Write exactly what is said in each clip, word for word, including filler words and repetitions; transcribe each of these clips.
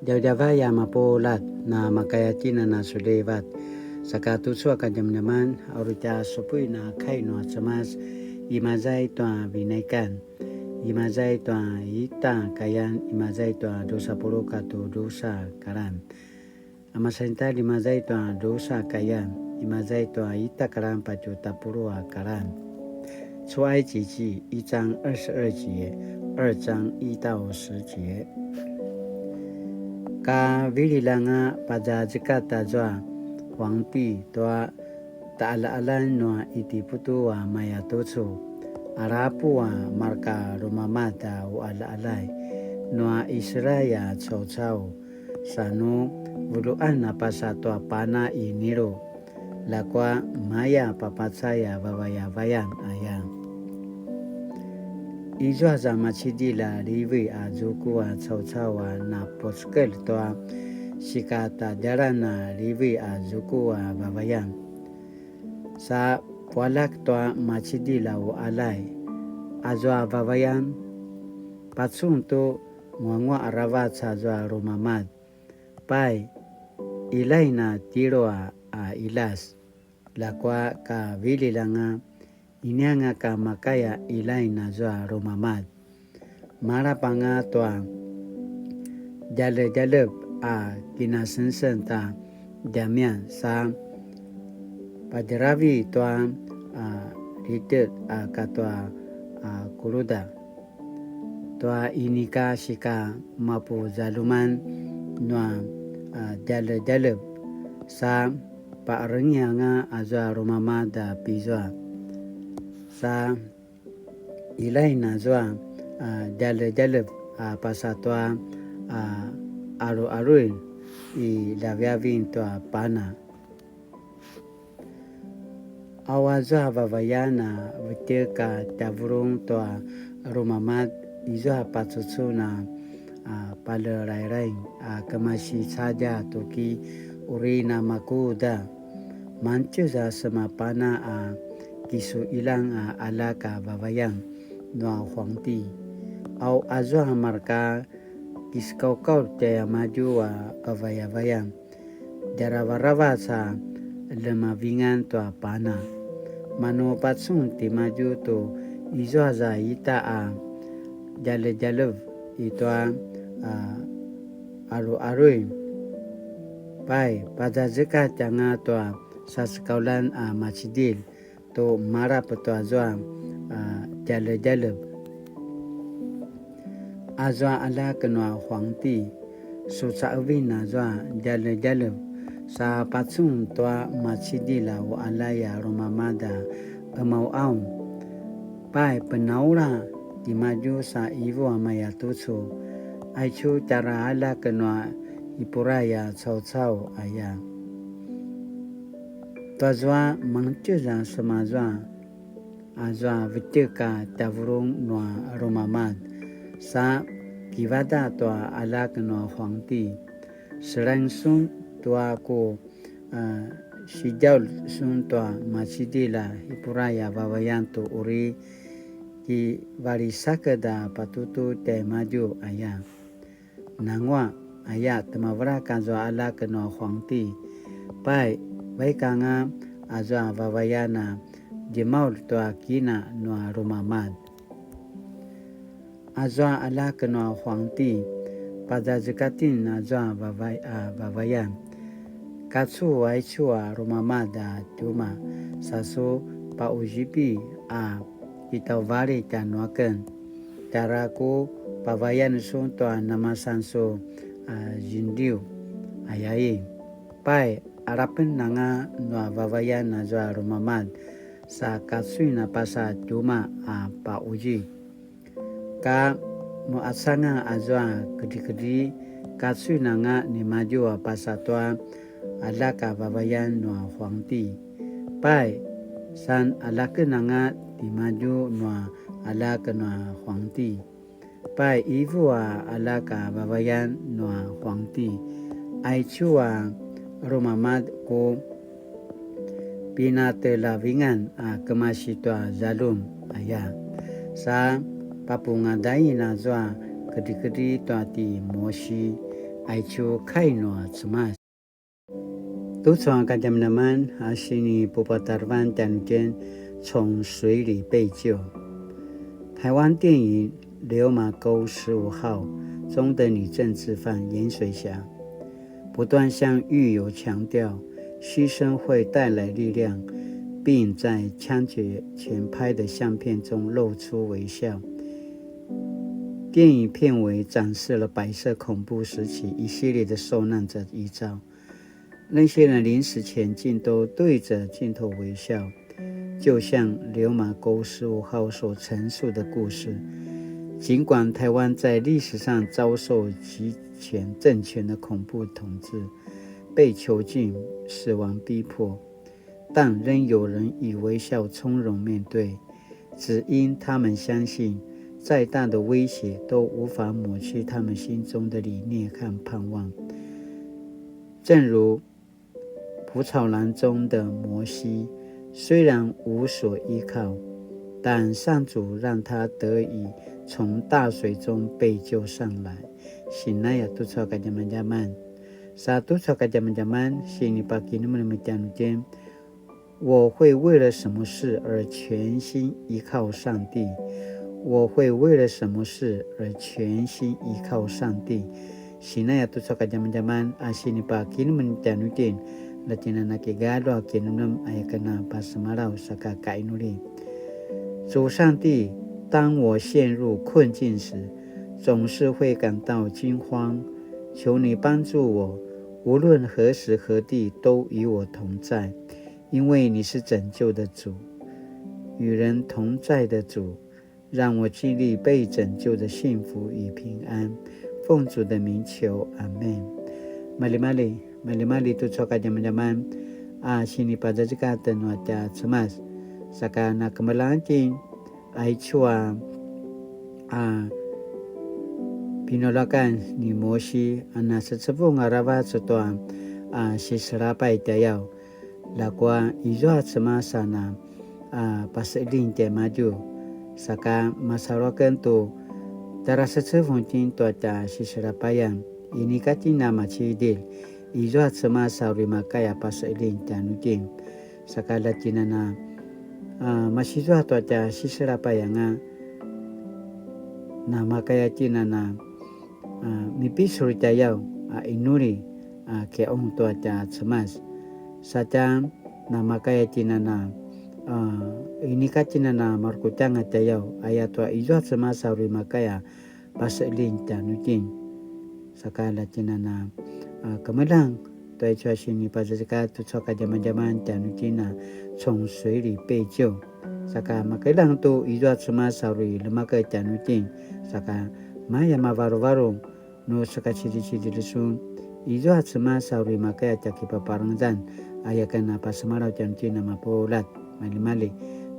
Djavadjavay a mapuljat, na makaya tjen a nasulivat. Saka tucu a kadjamadjaman, a uri tja supuin a kai nua Cemas, imaza i tua Vinaikan, imaza i tua ita kayan, imaza i tua drusa puluq katua drusa karan. A masan ita, imaza i tua drusa kayan, imaza i tua ita karan patje tapuluq a karan. 出埃及记一章二十二节，二章一到十节。Ka vililj anga pazazekatj azua huangti tua taqaljaqaljan nua Itiputu a mayatucu, alapu a marka lumamad a uqaljaqaljay nua Israil a caucau, sa nu vuluqan a pasa tua pana i Nilu, ljakua maya papacay a vavayavayan aya. Izua za macidilj a Livi a zuku a caucau a napucekelj tua sikatadjalan a Livi a zuku a vavayan. Sa pualjak tua macidilj a uqaljay, azua vavayan, pacun tu nguanguaq aravac azua lumamad. Pai, ilain a tjelu a, a qiljas, ljakua ka vililj anga, inianga ka makaya ilain azua lumamad. Malap anga tua djaledjalep a kinasengseng ta djamian sa padjeravi tua, a, litet a katua, a, kuluda. Tua inika sika mapuzaljuman nua, a, djaledjalep sa paqarengianga azua lumamad a pizua. Sa ilain azua, a, djaledjalep a pasa tua, a, alualuin i ljaviavin tua pana. Au azua vavayan a vetjek a tjavulung tua lumamad, izua pacucun a, a, palelailai a kemasi cadja tuki uri namakuda. Mangtjez a semapana a kisuilang a aljak a vavayan nua huangti. Au azua marka kisekaukaulj tjaimadju a vavayavayan, djaravaravac a ljemavingan tua pana. Manu pacun timadju tu izua za ita a djaledjalep i tua, a, alualuin. Pai, pazazekatj anga tua sasekauljan a macidilj tu malap tua zua, a, djaledjalep. Azua aljak nua huangti, sucaevin azua djaledjalep, sa pacun tua macidilj a uqaljay a lumamad a qemauqaung. Pai, penaula timadju sa qivu a mayatucu, aicu tjara aljak nua Hipurai a caucau aya. Tuazua mangtjez a semazua, azua vetjek a tjavulung nua lumamad, sa kivadaq tua aljak nua huangti. Selain sun tua ku, a, sidjaulj sun tua macidilj a Hipurai a vavayan tu uri kivalisaked a patutu tjaimadju aya. Nanguaq, aya, temavelak azua aljak nua huangti. Pai, vaik anga azua vavayan a djemaulj tua kina nua lumamad. Azua aljak nua huangti, pazazekatjen azua vavay-, a, vavayan. Kacu aicu a lumamad a tjumaq, sa su pauzipi a kitauvalit tjanuaken. Tjara ku pavayan sun tua namasan su, a, zinliu, ayain. Pai, alapen anga nua vavayan azua lumamad, sa kacuin a pasa tjumaq a pauzi. Ka muacanga azua kedrikedri, kacuin anga nimadju a pasa tua aljak a vavayan nua huangti. Pai, san aljaken anga timadju nua aljak nua huangti. Pai, qivu a aljak a vavayan nua huangti. Aicu a lumamad ku pinatelavingan a kemasi tua zaljum aya. Sa papungadain azua kedrikedri tua ti Mosi, Aicu kai nua Cemas. Tucu a kadjamadjaman a sinipupatarevan tjanuitjen, 从水里被救。台灣電影《流麻溝十五號》中的女政治犯顏水霞，不斷向獄友強調犧牲會帶來力量，並在槍決前拍的相片中露出微笑。電影片尾展示了白色恐怖时期一系列的受難者遺照，那些人臨死前竟都對著鏡頭微笑，就像流麻溝十五號所陳述的故事。儘管台灣在歷史上遭受極權政權的恐怖統治，被囚禁、死亡逼迫，但仍有人以微笑从容面对，只因他们相信，再大的威胁都无法抹去他们心中的理念和盼望。正如蒲草篮中的摩西，虽然无所依靠，但上主让他得以从大水中被救上来。Sinaya tucu a kadjamadjaman. Sa tucu a kadjamadjaman, sinipakinemenem tjanuitjen, 我会为了什么事而全心依靠上帝？我会为了什么事而全心依靠上帝？Sinaya tucu a kadjamadjaman a sinipakinemenem tjanuitjen, la tjinana kigalju a kinemenem aya ken a pasemalaw saka kainuli. 主上帝，当我陷入困境时，总是会感到惊慌，求你帮助我，无论何时何地都与我同在，因为你是拯救的主，与人同在的主，让我经历被拯救的幸福与平安。奉主的名求，阿们。Malimali, malimali tucu a kadjamadjaman a sinipazazekatj nua tja Cemas, saka nakemeljang itjen aicu a, a, pinulakan ni Mosi a nasecevung aravac tua, a, siselapay tjayaw. Ljakua izua Cemas a na, a, paseljing tjaimadju. Saka masalu aken tu tjarasecevung itjen tua tja siselapayan, inika itjen a macidilj, izua Cemas a uri makaya paseljing tjanuitjen. Saka la tjinana, a, masizua tua tja siselapayanga, namakaya tjinana, a, mipicul tjayaw, a, inuli, a, kiqaung tua tja Cemas. Satja namakaya tjinana, a, inika tjinana markutjanga tjayaw, aya tua izua Cemas a uri makaya paseljing tjanuitjen. Saka la tjinana, a, kemeljang tua aicu a sinipazazekatj tucu a kadjamadjaman tjanuitjen a 从水里被救. Saka makeljang tu izua Cemas a uri lemakev tjanuitjen. Saka maya mavaruvaru nu sekacidicidilj sun, izua Cemas a uri makaya tja kipaparangezan, aya ken a pasemalaw tjanuitjen a mapuljat. Malimali,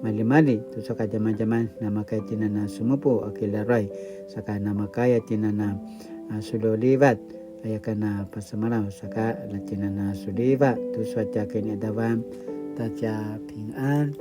malimali tucu a kadjamadjaman, namakaya tjinana semupu a kilaruay, saka namakaya tjinana, a, suljivaljivat, aya ken a pasemalaw, saka la tjinana suljivat tucu a tja kiniqadavan ta tja pingan.